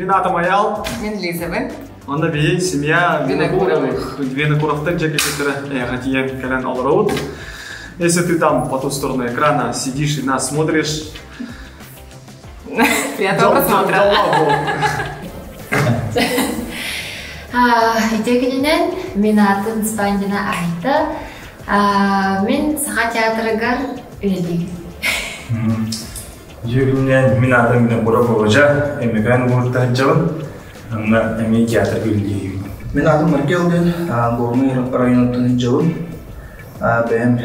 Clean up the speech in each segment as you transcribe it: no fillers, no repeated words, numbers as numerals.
Мин аатым Айаал. Мин Лизабын. Онно биһи семья Винокуровых, Винокуровтар дьэ кэлбиттэрэ эйиэхэ тиийэн кэлэн олоробут. Если ты там по ту сторону экрана сидишь и нас смотришь, Приятного просмотра. Ити күнүнэн мин аатым Спандина Айта. Мин Саха театрыгар үлэлиибин. Дьүөгүннээн мин аатым Винокуров Володя, Өймөкөөн улууһуттан сылдьабын. Онно эмиэ театрга үлэлиибин. Мин аатым Маркел диэн, Горнай районуттан сылдьабын. Бэйэм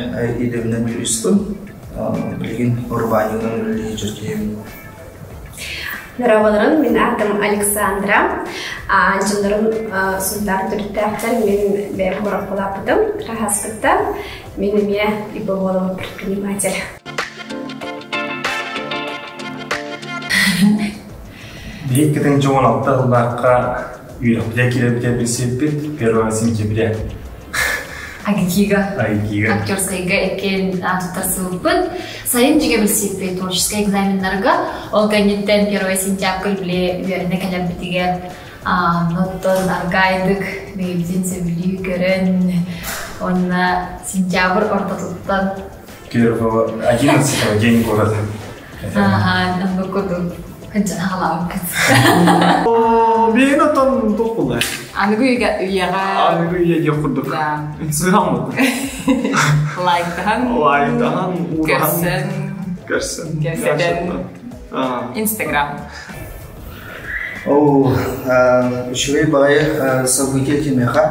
идэбинэн юристпын. Билигин урбаанньыгынан үлэлии сылдьар киһибин. Дорооболорун, мин аатым Александра. Дьоннорум Сунтаар төрүттээхтэр, мин бэйэм куораппалааппытым, Раһаспыттан. Мин эмиэ ИП предприниматель. Биһик кытын дьоҥон алта сыллаахха үөрэхпитэ киирэрбитэ билсиппит 1 сентября. Агикига. Агикига. Актерскайга иккиэн туттарсыбыппыт. Сайын дьигэ билсиппит творческай экзаменнарга. Ол кэнниттэн 1 сентябрь били үөрэнэ кэлэрбитигэр оттон аргаайдык бэйэбитин сөбүлүү көрөн уонна сентябрь ортотуттан Первого одиннадцатого день города. Ага, оннук курдук кынчан хаалаабыккыт. Мин оттон туох буолла? Аныгы үйэҕэ Аныгы үйэ диэх курдук. Сыһаммыт. Лайктаһан. Лайктаһан, Көрсөн. Көрсөн. Көрсөтөн. Инстаграм. Оо, үчүгэй баҕайы событие тимиэхэ.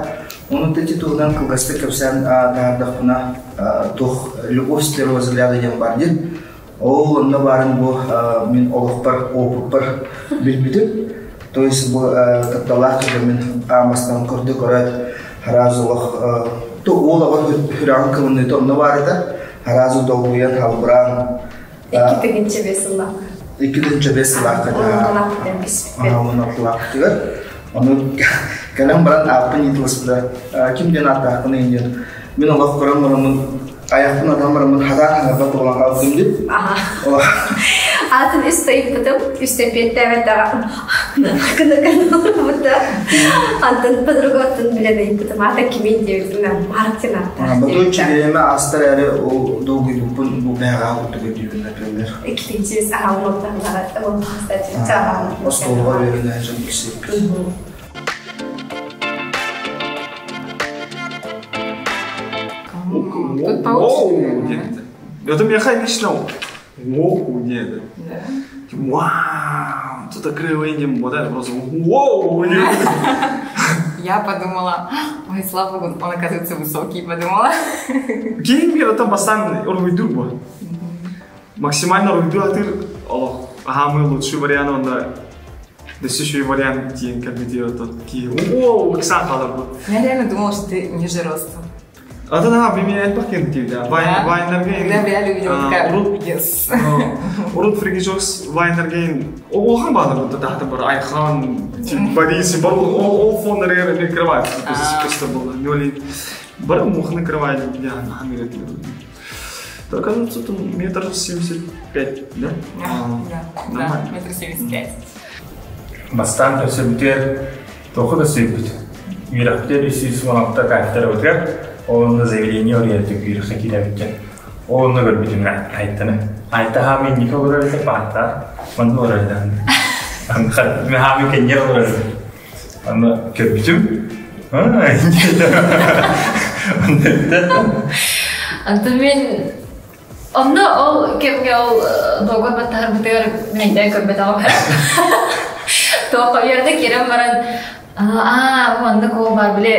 Ону ити туһунан кылгастык кэпсээн таһаардахпына, туох любовь с первого взгляда диэн баар диэн. Ол онно баарын бу мин олохпор, опыппар билбитим. То есть бу тапталаах кэргэммин аан бастаан көрдө көрөөт, сразу олох то уол оҕо сүрэҕин кылыныыта онно баар этэ. Сразу долгуйан, халбыраан 2005 сыллаахха. 2005 сыллаахха уон алтылаахпытыгар. Ону кэлэн баран ааппын ыйыталаспыта. Ким диэн ааттаахпын диэн. Мин олох көрөн бараммын айахпын атан бараммын хатаан хаҥарбат буолан хаалбытым диэн. Аатын үс ыйыппытым, үстэн пиэттээбэтэҕэ кыны кыны Антон подругаттан билэн ыйыппытым. Аата кимин диэбитим, Мартин ааттаах. Ботун чилиэмэ астар эрэ ол долгуйбуппун бу бэҕэҕэ курдук өйдүүбүн, например. Иккитинчи аха Оскуолаҕа үөрэнэ дьон билсибиппит. Тут получше. Это меха лично воу диэти. Вау, тут такой вот это просто воу. Я подумала, ой, слава богу, он оказывается высокий, подумала. Киин бир там бастан уруйдур бу. Максимально уруйдур о, самый лучший вариант онда еще вариант диэн кэлбити ки воу ыксаан хаалар бу. Я реально думала, что ты ниже ростом. А да, меня элбэх кентиде. Вайнерге. Когда в реале увидела, такая, yes. Урут Фригижокс Вайнерге оған бадар вот тахта бар Айхан, Борис, бар ол фоннер не кровать. Просто было. Нёли бар мухны кровать, я на Так, оказывается, тут 1,75 м, да? Да, 1,75 м. Бастаан көрсөбүтүгэр тоҕо да сүйбүт. Үөрэхпитигэр 316 кафедрабытыгар онно заявление оруйарытык үөрэххэ киирэбиттэн. Ол онно көрбүтүм Айтаны. Айта хаамын инники олорор этэ пааттаах. Манна олорор этэ. Мен хаамын кэннигэр олорор этим. Аны көрбүтүм. Антон мен онно ол кэмҥэ ол доҕор баттаһарбытыгар мэйдээн көрбөтөҕүм. Туохха үөрдэ киирэн баран аа маннык ол баар били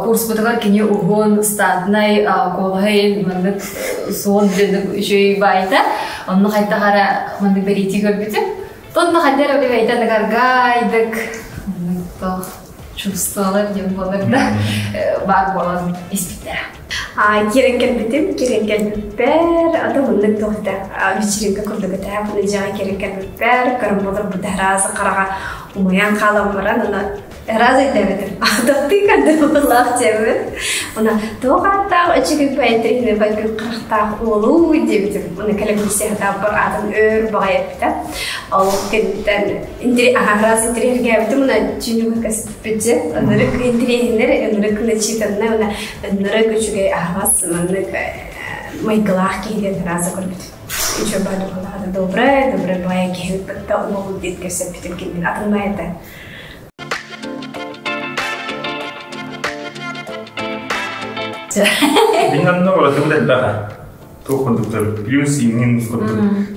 курспутугар кини уһун статнай куолаһай маннык суон диэн үчүгэй баайта онно хайдах эрэ маннык бэлиэтии көрбүтүм. Тонно хайдах эрэ бэйэтэ аргайдык маннык туох чувстволар диэн буолар да баар буолан испиттэрэ. Киирэн кэлбитим, киирэн кэлбиппэр, ата муннук туохта вечеринка курдук этэ, муну дьиэҕэ киирэн кэлбиппэр, көрөн буолар бу таһараас хараҕа умайан хаалан баран, аны Разы өйдөөбөтүм. Таптыы көрдüm диэммин. Уна туох ааттаах үчүгэй поэтрихне байгын харахтаах уолу диэбитим. Уна кэлэн билсиэхтаах аатын өр баҕай эппитэ. Ол кэнниттэн раз интириэһиргээбитим уна түүнүгү кэспитчи. Ынырык интириэһиннэр, ынырык начитанна, уна ынырык үчүгэй аһаҕас маннык майгылаах киһи диэн разы көрбүтүм. Үчүгэй баай добрая, добрая баай киһи кытта уол диэн кэпсэппитим кинини атын баайата. Мин онно уратыбыт элбэх. Туох курдуктар плюс и минус курдук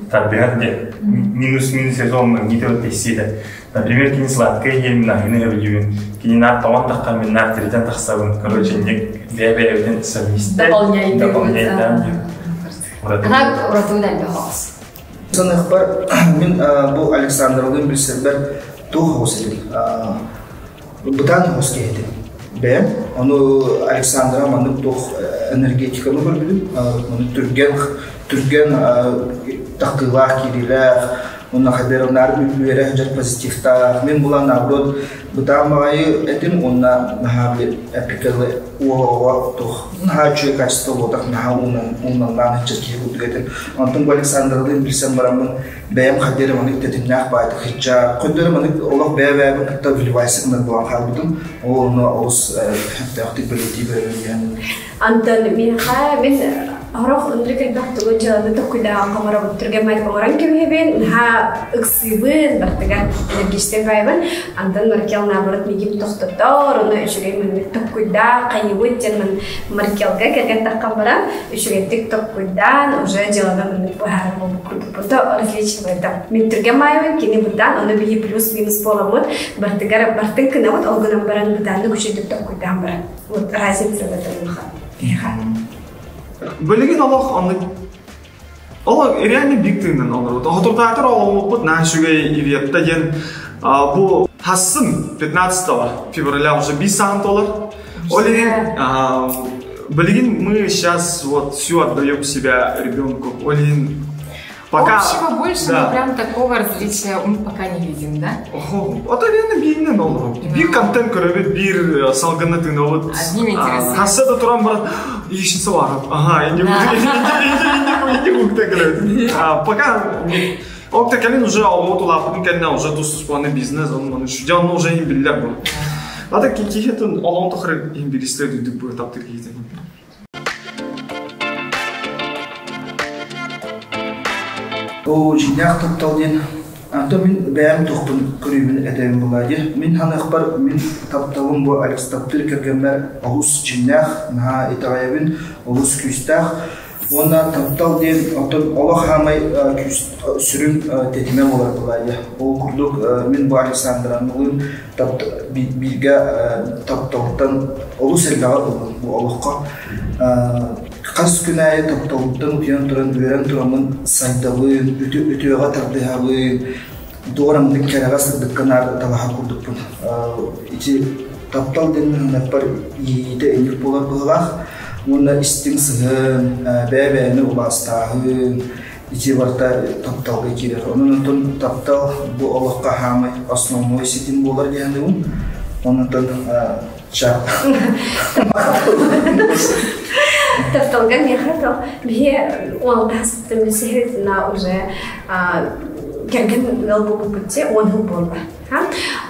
тардыһар де. Минус минус сезон магнитовый тестиде. Например, кини сладкое ем нахины өбүлүүн. Кини наар тоҕон тахха мин наар тиритэн тахсабын. Короче, инник бэйэ-бэйэбитин совместить. Дополняйдыбыт. Дополняйдаан. Она уратыбыт элбэх оҕус. Саныахпар мин бу Александровлыын билсэрбэр туох оҕус этим. Бытаан оҕус киһи этим. Бэйэм ону Александра маннык туох энергетиканы көрбүтүм. Маннык түргэн түргэн тахтыылаах киириилээх уонна хайдах үөрэ сылдьар позитивтаах. Мин булан наоборот бытаан баҕайы этим уонна наһаа эпикалы уол оҕо туох наһаа үчүгэй качество буолбатах наһаа уунаннаан сылдьар киһи курдук этим. Онтон бу Александралыын билсэн бараммын бэйэм хайдах эрэ маннык тэтимнээх баайдык сылдьар, хайдах эрэ маннык олох бэйэ-бэйэбин кытта вливайся гынар буолан хаалбытым. Ол онно олус сөптөөхтүк бэлиэтии көрөбүн диэн. Антон миэхэ мин Орох ынырык элбэх тугу дьыаланы токкуйдаан хоҥоробут түргэн майгы оҥорон кэбиһэбин, наһаа ыксыыбын, бартыгар энергичнэй баайбын. Антон Маркел наоборот миигин тохтотор, ону үчүгэй маннык токкуйдаа, хайыбыт диэн Маркелга кэргэн таххан баран, үчүгэйдик токкуйдаан, уже дьыаланы маннык быһаарар буолбут курдукпут. Различие там. Мин түргэн маайбын, кини бытаан, ону биһи плюс-минус буоламмыт, бартыгар бартын кынабыт, ол гынан баран бытааннык үчүгэйдик токкуйдаан баран. Вот разница в этом улахан. Билигин олох оннук Олох реально биг тыыннан олорбут. Хотурдаатар олоҥмуппут наһаа үчүгэй Иветта диэн бу хассын 15 февраля уже бис саҕан толор. Ол иһин билигин мы сейчас вот все отдаем себя ребенку. Ол иһин Пока... Общего больше да. мы прям такого различия мы пока не видим, да? Охо, ото реально бииринэн олорор. Биир контент көрөбүт, биир салгыны тыынабыт. Одним интересом. Хасса да туран баран, ишин барып. Ага, инде инде укта көрөбүт. Пока Окта кэлин уже оҕо тулааппытын кэннэ уже тус-туспаны бизнес, он маны шудян уже им биллер был. Ата кихетин олоң тохры им билистер дүдүк бу таптыр кихетин. Оо, дьиҥнээх таптал диэн Антон мин бэйэм туохпун көрүүбүн этэбин буолаа дии. Мин ханыахпар мин тапталым бу Алекс таптыыр кэргэммэр олус дьиҥнээх, наһаа итэҕэйэбин, олус күүстээх. Уонна таптал диэн оттон олох хаамай күүс сүрүн тэтимэ буолар буолаа дии. Ол курдук мин бу Александраныгын бииргэ тапталтан олус элбэҕи ыллым бу олоххо. Хас күн аайы тапталбыттан утуйан туран үөрэн тураммын сайдабын, үтүөҕэ тардыһабын, туораммын кэрэҕэ сырдыкка наар талаһар курдукпун. Ити таптал диэн мыһынаппар иэйиитэ инник буолар быһыылаах. Уонна истиҥ сыһыан, бэйэ-бэйэни убаастааһын, ити барыта тапталга киирэр. Онон онтон таптал бу олоххо хаамай основной ситим буолар диэн саныыбын. Онон ча. Тапталга миэхэ то биһи уолтаастым билсиһитина уже кэргэн ыал буолбуппут 10 жыл буолла.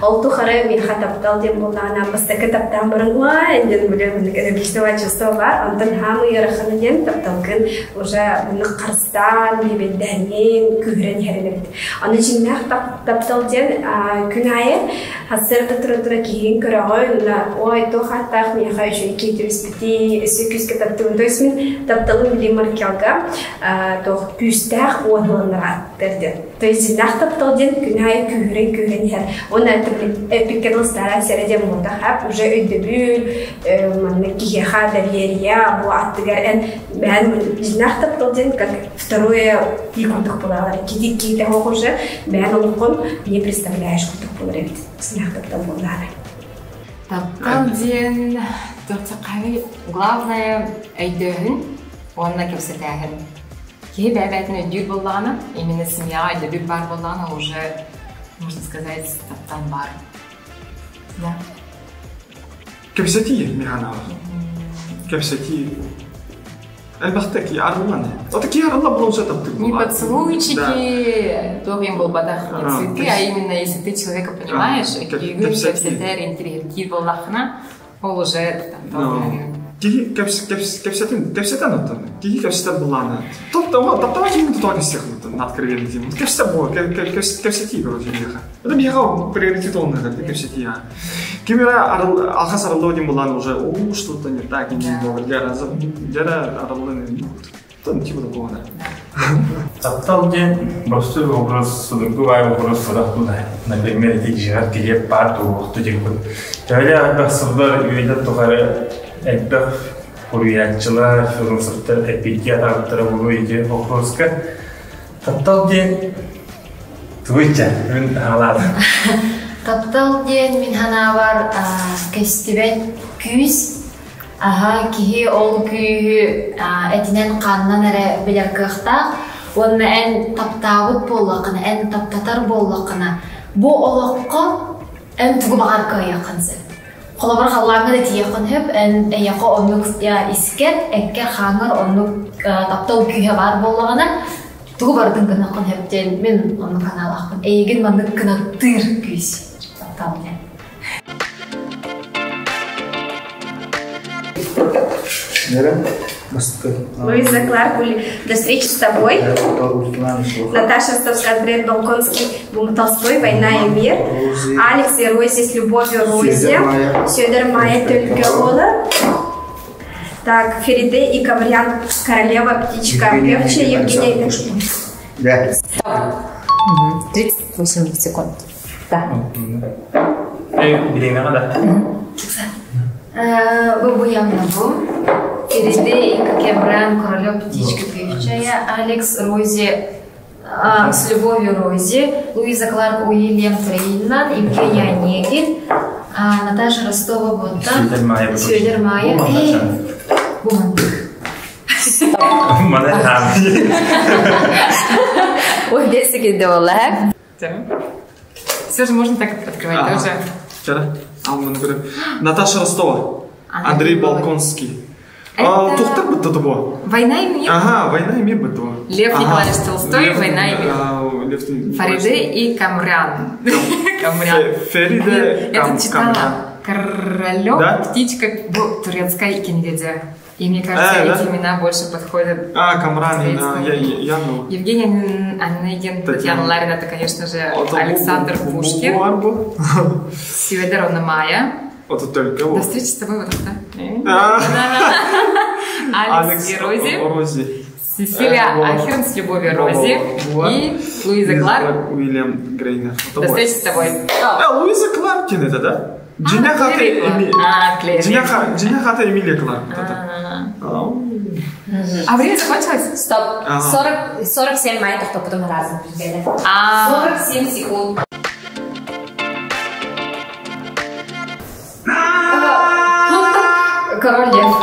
Ол тухары миэхэ таптал диэн буоллаҕына бастакы таптаан баран уай диэн билэ маннык энергичного чувство бар. Онтон хаамы ыарахана диэн тапталгын уже маннык харыстаан, бэйбэйдэһинин, күүһүрэн иһэрин эбит. Аны дьиҥнээх таптал диэн күн аайы сарсыарда тура-тура киһигин көрөҕүн, уонна ой туох ааттаах миэхэ үчүгэй киһи түбэспитий, өссө күүскэ таптыыбын. То есть мин тапталым билим Маркелга туох күүстээх уонна диэн. То есть дьиҥнээх таптал диэн күн аайы күүһүрэн-күүһүрэн иһэр. Уонна эпиккэ дылы старая сэрэ диэн буолтах уже өйдөбүл, манна киһиэхэ доверие, бу аттыгар эн бэйэн дьиҥнээх таптал диэн как второе ти курдук буолалар. Кити киитэ хоох уже бэйэн олоххун не представляешь курдук буолар эбит. Дьиҥнээх таптал буоллаары. Таптал диэн главное өйдөөһүн уонна кэпсэтээһин. Киһи бэйэ-бэйэтин өйдүүр буоллаҕына, именно семьяҕа өйдөбүл баар буоллаҕына, уже, можно сказать, таптал баар. Да. Кэпсэтии механал. Кэпсэтии. Элбэхтэ арыллан. Это ки арылла булуша таптык. Не поцелуйчики, туох им был бадах, не цветы, а именно если ты человека понимаешь, күйгүн кэпсэтэр, интеллигенти боллахына, ол уже там Киһи кэпсэтин, кэпсэтэн оттон. Киһи кэпсэтэр буллааны. Топтама, таптама ким тутуа кэсиэх оттон, откровенно дим. Кэпсэтэ бу, кэпсэтии, короче, миэхэ. Это миэхэ приоритет он это кэпсэтии. Ким эрэ алхас арыллыа диэн буллааны уже, о, что-то не так, не было. Дьара, дьара арыллан типа такого, да. Таптал диэн простой вопрос, судургу баай вопрос сурах була. Например, ити дьиэҕэр килиэп баар туруохту диэбит. Төһөлөөх элбэх сыллар үйэлэр тухары элбэх суруйааччылар, философтар эппиэттии атаабыттара буолуо ити вопроска. Таптал диэн тугуйча мин хаалаатым. Таптал диэн мин санаабар көстүбэт күүс. Аһа, киһи ол күүһү этинэн-хаанынан эрэ билэр кыахтаах. Уонна эн таптаабыт буоллаххына, эн таптатар буоллаххына, бу олоххо эн тугу баҕар кыайыаххын сөп. Холобур, халлааҥҥа да тиийиэххин сөп, эн эйиэхэ оннук искэр, эккэр-хааҥҥар оннук таптал күүһэ баар буоллаҕына, тугу барытын гыныаххын сөп диэн мин оннук санаалаахпын. Эйигин маннык кынаттыыр күүс таптал диэн. Луиза Кларк, до встречи с тобой. Наташа Ростовская, Андрей Болконский, Толстой, «Война и мир». Алекс и Рози с любовью Рози. Сёдор Майя Төлкеола. Так, Фериде и Коврян, королева, птичка, певчая, Евгения. Да. 38 секунд. Да. Билиҥҥэ да. Бу бу. Фериде и Кемран, королева, птичка, певчая, Алекс, Рози, с любовью Рози, Луиза Кларк, Уильям Фрейнан, Евгений Онегин, Наташа Ростова, Ботта, Сюдер Майя, Буман. Ой, бесики делала. Все же можно так открывать тоже. Вчера? Наташа Ростова, Андрей Болконский. Тухтар бытты бу. «Война и мир». Ага, «Война и мир» бытты. Лев Николаевич Толстой, «Война и мир». Фариде и Камрян. Камрян. Фериде Я читала «Королек, птичка» турецкая киноведия. И мне кажется, эти имена больше подходят. А, Камран, я Евгений Онегин, Татьяна Ларина, это, конечно же, Александр Пушкин. Севедеровна Майя. Вот только До встречи с тобой вот это. Алекс и Рози. Сесилия Ахерн с любовью Рози. И Луиза Кларк. Уильям Грейнер. До встречи с тобой. Луиза Кларк это, да? Джиня хата Эмилия Кларк. А время закончилось? Стоп. 47 мая, то потом разом. 47 секунд. Король Лев.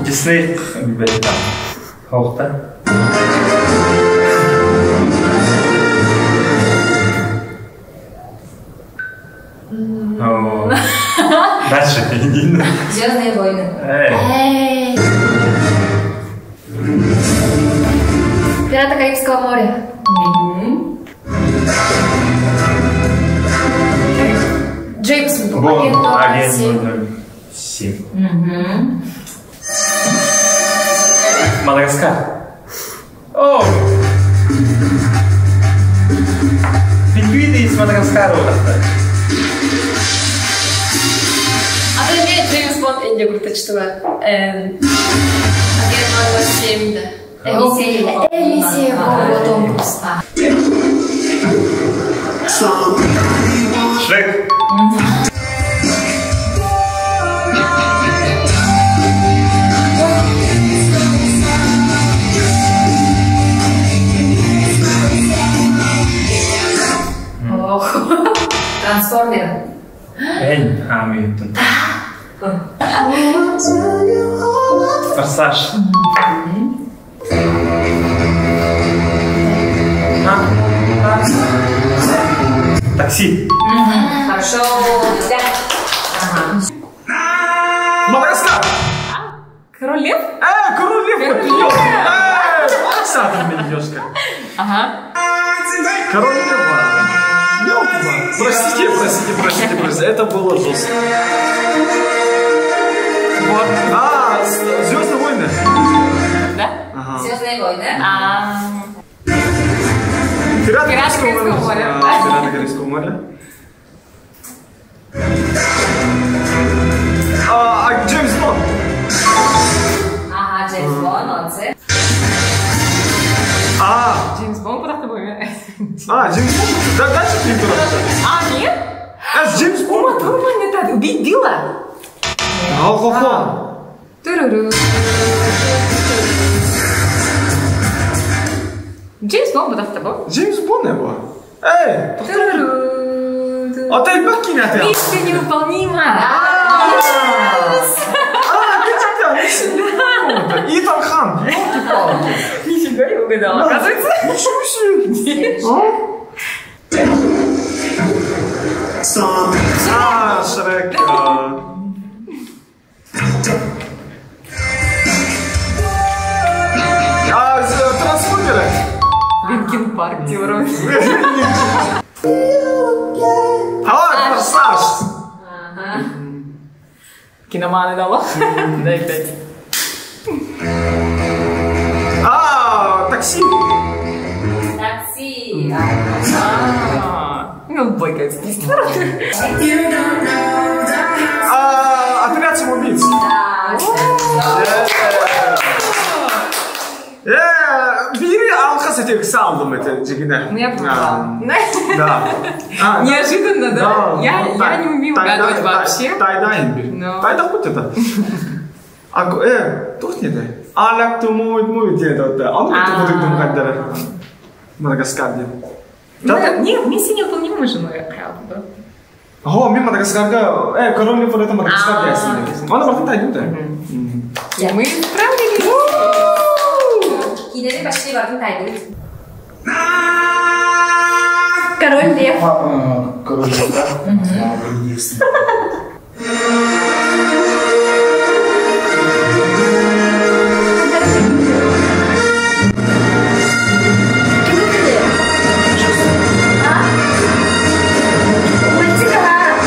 Дисней бета. Хоқта. Дальше. Звездные войны. Эй. Пираты Карибского моря. Джеймс Бонд, агент 007. Мадагаскар. О! Пингвины из Мадагаскара. А ты имеет Джеймс Бонд Инди Гуртачтова. Агент 007, да. Элисия, вот он. Шрек. Трансформеры. Эй, Хамилтон. Форсаж. Такси. Хорошо. Да. Ага. Мадагаскар. Король Лев? Король Лев, Король Лев. Ёшка. Ага. Король Лев. Ёлки-палки. Простите, простите, простите, простите. Это было жестко. Вот. А, Звездные войны. Да? Ага. Звездные войны. А, Пираты Пираты Карибского Карибского моря. моря. А, Пираты Карибского моря. А, Джеймс Бонд. Ага, Джеймс Бонд, молодцы. А, Джеймс Бонд куда тобой? а, Джеймс Бонд. Да, дальше ты А, нет? А, Джеймс Ума Бонд. Турман это убить Билла. Хо-хо. Туруру. Джеймс Бонд куда тобой? Джеймс Бонд его. Эй, Туруру. а ты бакин это. Миссия невыполнима. А, ты Итан Хан, ёлки-палки. Нифига я угадала, оказывается. Ничего себе. А, Шрек. А, трансформеры. Линкин Парк, Тимур. А, Форсаж. Ага. Киноманы дало. Дай пять. А, такси. Такси. А, Ну, бойкается. А, отряд самоубийц. Да. Бери алхас этих салдом это джигина. Ну, я поняла. Да. А, Неожиданно, да? Я ну, я не умею угадывать вообще. Тайда имбирь. Но. Тайда хоть это. А, тух не дай. Аляк ту мует мует это. Он это будет думать даже. Мадагаскар дед. Ну, не, миссия невыполнима же, мы правда. О, ми Мадагаскарга, король Лев это Мадагаскар дед. Он обратно тайду да. И мы справились. Кинели почти бардын тайды. Король Лев. Король Лев, да? Есть. Мультик, ага.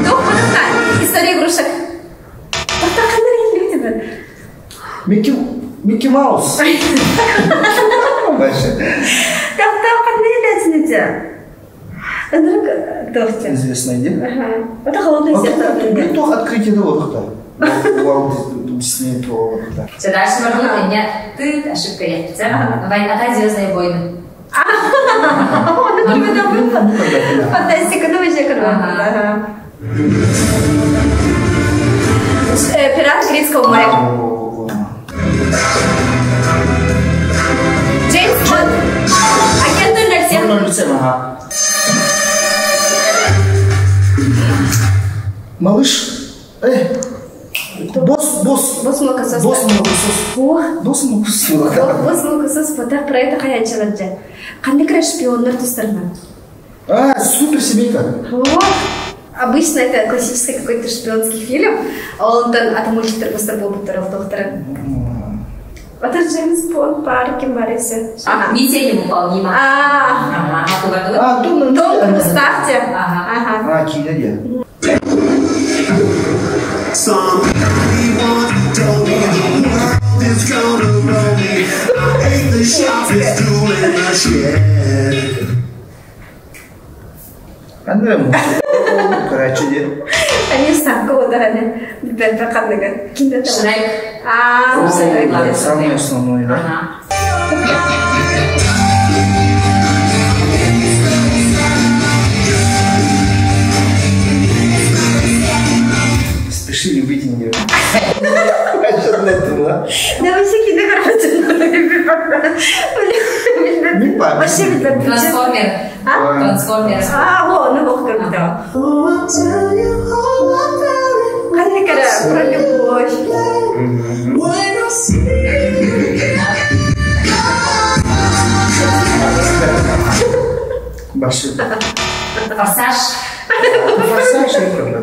Дух Мудакка. История игрушек. Микки, Микки Маус. Дальше. Известная идея. Ага. Это холодное сердце. Блин, только открытие до Уолт Дисней то Все, дальше можно меня. Ты ошибка я. Война, Звездные войны. Фантастика, ну вообще круто. Пираты Карибского моря. Джеймс Бонд. Агент 07. 07, ага. Малыш. Босс, босс. Босс молокосос. Босс молокосос. Босс молокосос. Босс молокосос потах про это хаянчалар. Қандай кірі шпиондар туыстарынан? А, суперсемейка. Вот. Обычно это классический какой-то шпионский фильм. А он там ата мультиктер бастар болып тұрыл доктора. Это Джеймс Бонд парке Марисе. А, миссия невыполнима. А, Ага, А, Том Том Круз ставьте. Ага. Ага. А, кино. Андрей, короче, Они сакко ударали. Бәрбі Кино. Шрек. А, Шрек. Самый основной, да? Ага. Спеши любить не Да Да вообще кино короче. Вообще Трансформер. А? Трансформер. А, о, ну бог круто. Ханна кара про любовь. Башы. Форсаж. Форсаж не көрдüm.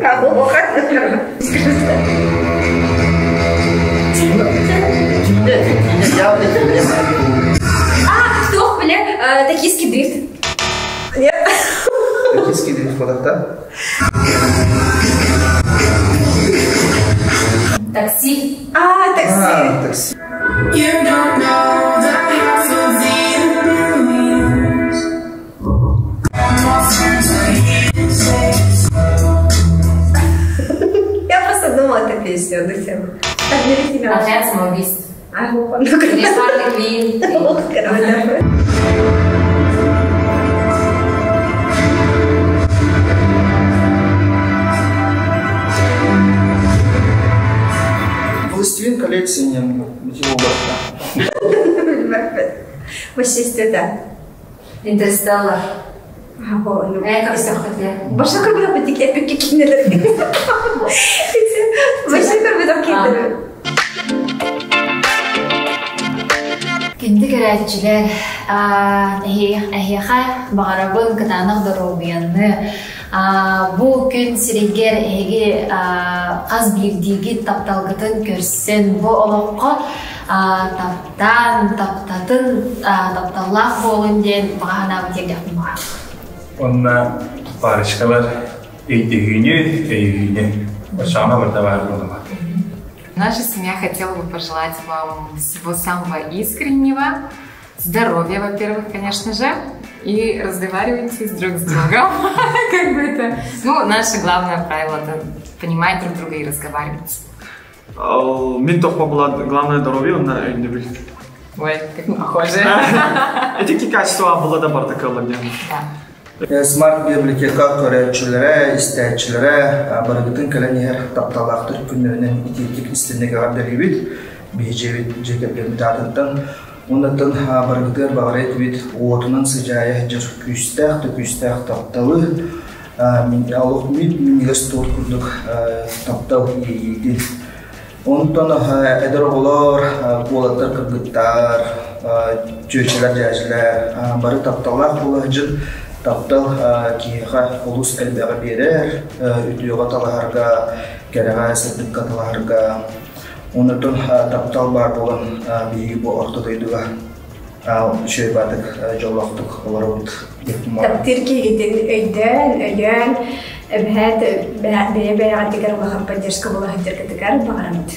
А, туох биле, токийский дрифт. Нет. Токийский дрифт кодакта. Такси. А, такси. А, такси. You don't know the half of the abuse. Я просто думала, это песня на тему. Так, не Отряд самоубийств. А, ну, Или Харли Квинн. Властелин колец не Вообще, да. Интерстеллар. Ну. Как все хотели. Баша көрбөтөх битик эпикке кинелер. Баша көрбөтөх кинелер. Кенди көрәтчилер, эһиэхэ бағарабын кытаанах доруобуйаны, бу күн сиригер эһиги хас биирдиигит тапталгытын көрсөн, бу олоххо таптаан, таптатын, тапталлаах буолун диэн баҕаһанаабыт тиэрдиэхпин баҕарабын. Онна парочкалар өйдөһүүнү, өйүүнү. Очаҕына барда баар буолума. Наша семья хотела бы пожелать вам всего самого искреннего, здоровья, во-первых, конечно же, и разговаривайте с друг с другом. Как бы это... Ну, наше главное правило – это понимать друг друга и разговаривать. Мин тохпа была главное здоровье, онна өйдөбүл. Ой, как мы похожи. Эти качества была да бар такая Да. Смарт библиотека көрәтчүләре, истәчиләре, барыгытын кэлэн иһэр тапталаахтар күннэринэн итиитик истиннеге бит, биһижебит жекерген таатынтан Оннаттан барыгытыгар баҕарайт бит уотунан сыдьаайа дьар күүстээх да күүстээх тапталы олох мит минньигэс туор курдук таптал иэйиитин. Онтон эдэр оҕолор, куолаттар кыргыттар, чүөчэлэр дьээдьилэр бары тапталлаах буола сылдьын таптал киһиэхэ олус элбэҕи биэрэр, үтүөҕэ талаһарга, кэрэҕэ, сырдыкка талаһарга. Онтон таптал баар буолан биһиги бу орто дойдуга үчүгэй баатык дьоллоохтук олоробут. Таптыыр киһигитин өйдөөн, өйөөн, эбэһээт бэйэ бэйэҕитигэр улахан поддержка буола сылдьаргытыгар баҕарабыт.